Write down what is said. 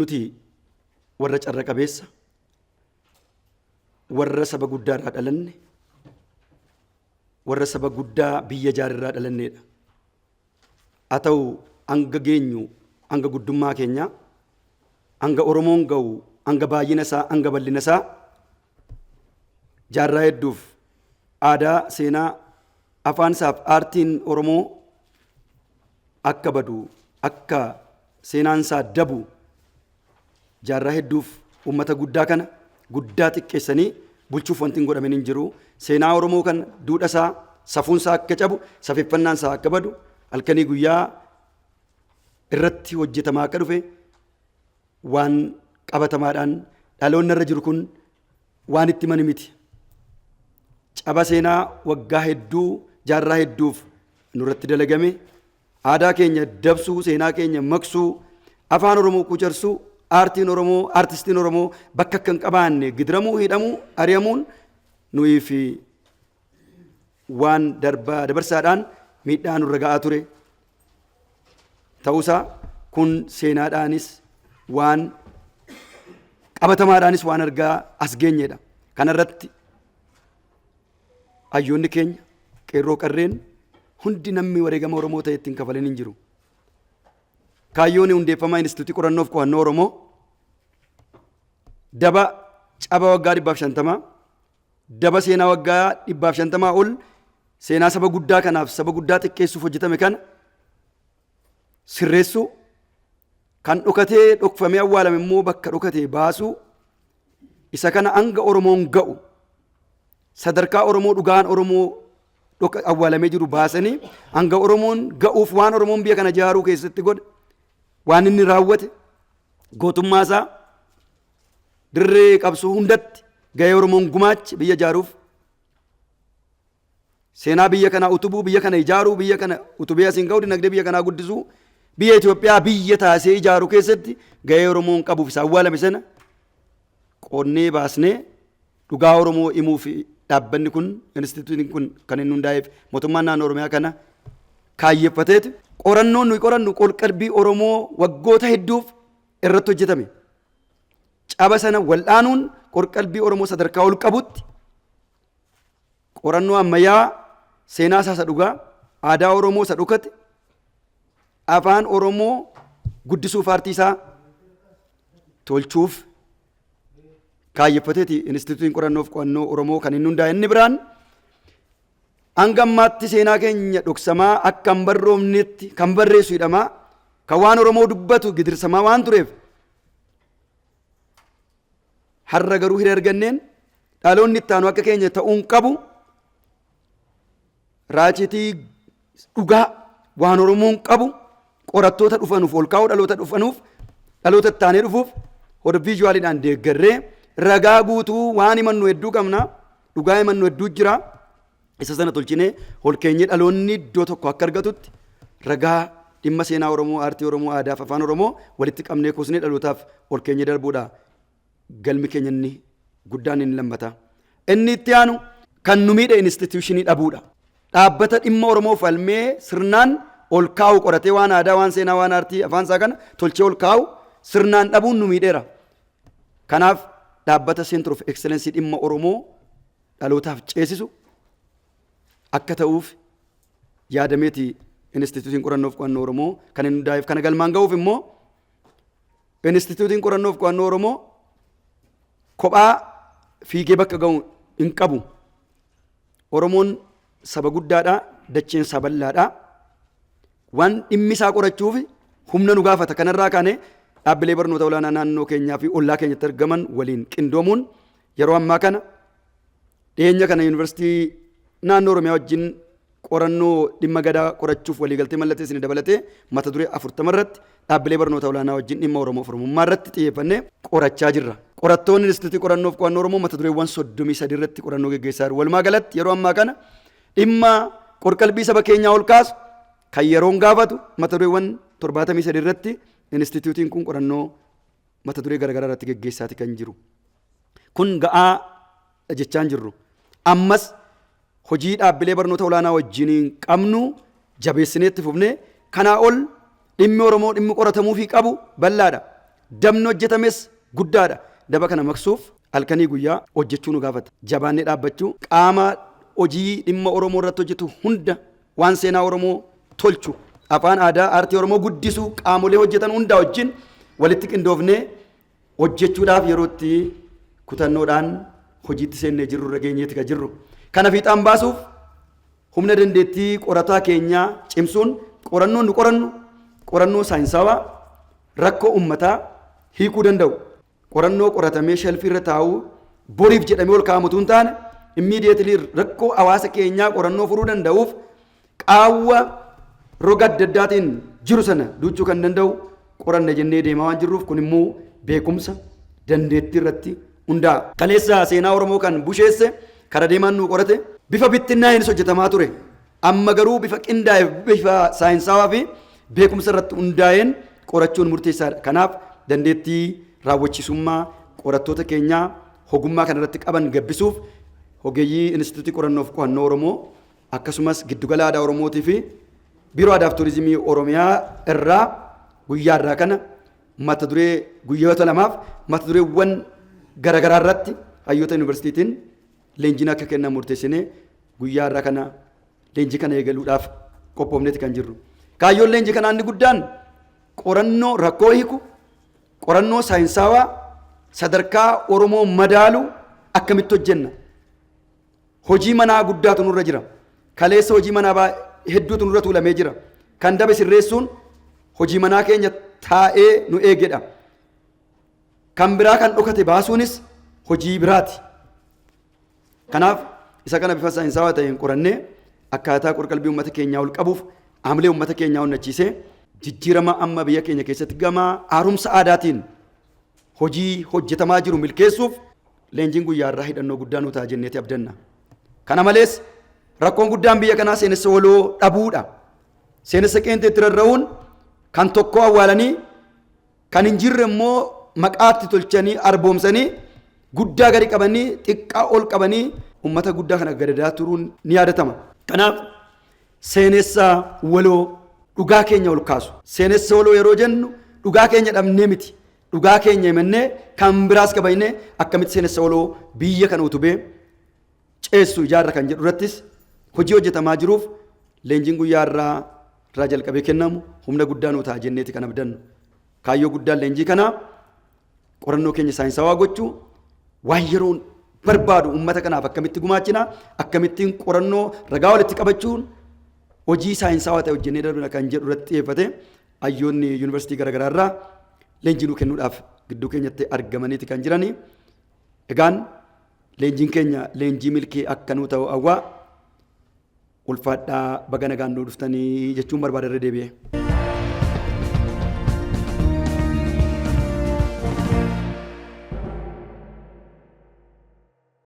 Nuti warra carra qabeessa, warra saba guddaarraa dhalanne, warra saba guddaa biyya jaarirraa dhalanneedha. Haa ta'u hanga geenyu, hanga guddummaa keenyaa, hanga Oromoon ga'u, hanga baay'ina isaa, hanga bal'ina isaa jaarraa hedduuf aadaa, seenaa, afaan isaaf aartiin Oromoo akka badu, akka seenaan isaa dabu jaarraa hedduuf uummata guddaa kana guddaa xiqqeessanii bulchuuf wanti hin godhamin hin jiru. Seenaa Oromoo kana duudha isaa, safuun isaa akka cabu, safeeffannaan isaa akka badu halkanii guyyaa irratti hojjetamaa akka dhufe waan qabatamaadhaan dhaloonni irra jiru kun waan itti mani miti. Caba seenaa waggaa hedduu jaarraa hedduuf nurratti dalagame aadaa keenya dabsuu, seenaa keenya maqsuu, afaan Oromoo quucarsuu, aartiin Oromoo, aartistiin Oromoo bakka akka hin qabaanne gidiramuu, hidhamuu, ari'amuun nuyi fi waan darbaa dabarsaadhaan miidhaa nurra ga'aa ture ta'uusaa kun seenaadhaanis waan qabatamaadhaanis waan argaa as geenyedha. Kanarratti hayyoonni keenya qeerroo qarreen hundi namni wareegama Oromoo ta'e ittiin kafalin hin jiru. Kaayyoon hundeeffama Inistituutii Qorannoof Qo'annoo Oromoo daba caba waggaa 150, daba seenaa waggaa 150 ol seenaa saba guddaa kanaaf saba guddaa xiqqeessuuf hojjetame kana sirreessuu, kan dhokatee dhokfamee awwaalame immoo bakka dhokatee baasuu, isa kana hanga Oromoon ga'u sadarkaa Oromoo dhugaan Oromoo awwaalamee jiru baasanii hanga Oromoon ga'uuf waan Oromoon biyya kana ijaaruu keessatti godhe, waan inni raawwate, gootummaa isaa dirree qabsoo hundatti gahee Oromoon gumaache biyya ijaaruuf, seenaa biyya kanaa utubuu, biyya kana ijaaruu, biyya kana utubee asiin ga'uu, dinagdee biyya kanaa guddisuu, biyya Itoophiyaa biyya taasisee ijaaruu keessatti gahee Oromoon qabuuf isa awwaalame sana qoonnee baasnee dhugaa Oromoo himuuf dhaabbanni kun, instituutiin kun kan inni hundaa'eef mootummaan naannoo Oromiyaa kana kaayyeffateeti. Qorannoon nuyi qorannu qolqalbii Oromoo waggoota hedduuf irratti hojjetame. Caba sana wal'aanuun qorqalbii Oromoo sadarkaa ol qabutti qorannoo ammayyaa seenaa isaa isa dhugaa, aadaa Oromoo isa dhokate, afaan Oromoo guddisuuf, aartii isaa tolchuuf kaayyeffateeti Inistituutiin Qorannoof Qo'annoo Oromoo kan inni hundaa'e. Inni biraan hanga ammaatti seenaa keenya dhoksamaa, akka hin barroomnetti kan barreessu hidhamaa, kan waan Oromoo dubbatu gidirsamaa waan tureef, har'a garuu hiree arganneen dhaloonni itti aanu akka keenya ta'uun qabu, raacitii dhugaa waan Oromoon qabu qorattoota dhufanuuf ol kaa'uu, dhaloota dhufanuuf, dhaloota itti aanee dhufuuf hordofii viizuwaaliidhaan deeggarree ragaa guutuu waan himannu hedduu qabna, dhugaa himannu hedduu jira. Isa sana tolchinee ol keenyee dhaloonni iddoo tokko akka argatutti ragaa dhimma seenaa Oromoo, aartii Oromoo, aadaa fi afaan Oromoo walitti qabnee kuusnee dhalootaaf ol keenyee darbuudha galmi keenya inni guddaan inni lammataa. Inni itti aanu kan nu miidhe instituushinii dhabuudha. Dhaabbata dhimma Oromoo falmee sirnaan ol kaa'u, qoratee waan aadaa, waan seenaa, waan aartii, afaan isaa kana tolchee ol kaa'u sirnaan dhabuun nu miidheera. Kanaaf dhaabbata Center of Excellence dhimma Oromoo dhalootaaf ceesisu akka ta'uuf yaadameeti Inistituutiin Qorannoof Qo'annoo Oromoo kan inni hundaa'eef. Kana galmaan ga'uuf immoo Inistituutiin Qorannoof Qo'annoo Oromoo kophaa fiigee bakka ga'u hin qabu. Oromoon saba guddaadha, dacheen isaa bal'aadha. Waan dhimmi isaa qorachuuf humna nu gaafata. Kanarraa kaanee dhaabbilee barnoota olaanaa naannoo keenyaa fi ollaa keenyatti argaman waliin qindoomuun yeroo ammaa kana dhiyeenya kana yuunivarsiitii naannoo Oromiyaa wajjin qorannoo dhimma gadaa qorachuuf waliigaltee mallatteessine dabalatee mata duree 40 irratti dhaabbilee barnoota olaanaa wajjin dhimma Oromoo fi Oromummaa irratti xiyyeeffannee qorachaa jirra. Qorattoonni Inistituutii Qorannoof Qo'annoo Oromoo mata dureewwan 33 irratti qorannoo geggeessaa jiru. Walumaa galatti yeroo ammaa kana dhimma qorqalbii saba keenyaa ol kaasu kan yeroon gaafatu mata dureewwan 73 irratti inistituutiin kun qorannoo mata duree garaagaraa irratti geggeessaati kan jiru. Kun ga'aa jechaan jirru. Ammas hojii dhaabbilee barnoota olaanaa wajjiniin qabnu jabeessinee itti fufnee kanaa ol dhimmi Oromoo dhimmi qoratamuufii qabu bal'aadha. Dabni hojjetames guddaadha. Daba kana maqsuuf halkanii guyyaa hojjechuu nu gaafata. Jabaannee dhaabbachuu, qaama hojii dhimma Oromoo irratti hojjetu hunda, waan seenaa Oromoo tolchu, afaan, aadaa, aartii Oromoo guddisuu qaamolee hojjetan hundaa wajjin walitti qindoofnee hojjechuudhaaf yeroo itti kutannoodhaan hojiitti seennee jirru irra geenyeeti kan jirru. Kana fiixaan baasuuf humna dandeettii qorataa keenyaa cimsuun, qorannoon nu qorannu qorannoo saayinsaawaa rakkoo uummataa hiikuu danda'u. Qorannoo qoratamee shelfii irra taa'uu, boriif jedhamee ol kaa'amu utuu hin taane, immediately rakkoo hawaasa keenyaa qorannoo furuu danda'uuf, qaawwa roga adda addaatiin jiru sana duuchuu kan danda'u qoranna jennee deemaa waan jirruuf, kun immoo beekumsa dandeettii irratti hundaa'a. Kaleessa seenaa Oromoo kan busheesse kara deemaan nuu qorate bifa bittinnaa'eenis hojjetamaa ture. Amma garuu bifa qindaa'e, bifa saayinsaawaa fi beekumsa irratti hundaa'een qorachuun murteessaadha. Kanaaf dandeettii raawwachiisummaa qorattoota keenyaa ogummaa kana irratti qaban gabbisuuf, ogeeyyii Inistituutii Qorannoo fi Qo'annoo Oromoo, akkasumas Giddugala Aadaa Oromootii fi Biiroo Aadaa fi Turizimii Oromiyaa irraa guyyaa irraa kana mata duree guyyoota 2f mata dureewwan garaagaraa irratti hayyoota yuunivarsiitiitiin leenjiin akka kennamu murteessinee, guyyaa irraa kana leenjii kana eegaluudhaaf qophoofneeti kan jirru. Kaayyoon leenjii kanaa inni guddaan qorannoo rakkoo hiiku, qorannoo saayinsaawaa sadarkaa Oromoo madaalu akkamitti hojjenna? Hojii manaa guddaatu nurra jira. Kaleessa hojii manaa hedduutu nurra tuulamee jira. Kan dabe sirreessuun hojii manaa keenya taa'ee nu eegedha. Kan biraa kan dhokate baasuunis hojii biraati. Kanaaf isa kana bifa saayinsaawaa ta'een qorannee, akkaataa qorqalbii uummata keenyaa ol qabuuf, haamilee uummata keenyaa onnachiisee, jijjiirama amma biyya keenya keessatti gama haaromsa aadaatiin hojii hojjetamaa jiru milkeessuuf leenjiin guyyaa irraa hidhannoo guddaa nu ta'a jenneeti abdanna. Kana malees rakkoon guddaan biyya kanaa seenessa waloo dhabuudha. Seenessa qeenxeetti rarra'uun kan tokko awwaalanii, kan hin jirre immoo maqaatti tolchanii arboomsanii, guddaa gadi qabanii xiqqaa ol qabanii uummata guddaa kana gadadaa turuun ni yaadatama. Kanaaf seenessa waloo dhugaa keenya ol kaasu. Seenessa waloo yeroo jennu dhugaa keenya dhabnee miti. Dhugaa keenya himannee kan biraas kabajnee, akkamitti seenessa waloo biyya kana utubee ceessu ijaarra kan jedhu irrattis hojii hojjetamaa jiruuf, leenjiin guyyaa irraa jalqabee kennamu humna guddaa nuu ta'a jenneeti kan abdannu. Kaayyoo guddaan leenjii kanaa qorannoo keenya saayinsawaa gochuu, waan yeroon barbaadu uummata kanaaf akkamitti gumaachina, akkamittiin qorannoo ragaa walitti qabachuun hojii saayinsawaa ta'e hojjennee darbina kan jedhu irratti xiyyeeffate, hayyoonni yuunivarsiitii garaagaraa irraa leenjii nuu kennuudhaaf gidduu keenyatti argamaniiti kan jirani. Egaan leenjiin keenya leenjii milkii akka nuu ta'u hawwaa, ulfaadhaa, baga nagaan nuu dhuftanii jechuun barbaada irra deebi'ee.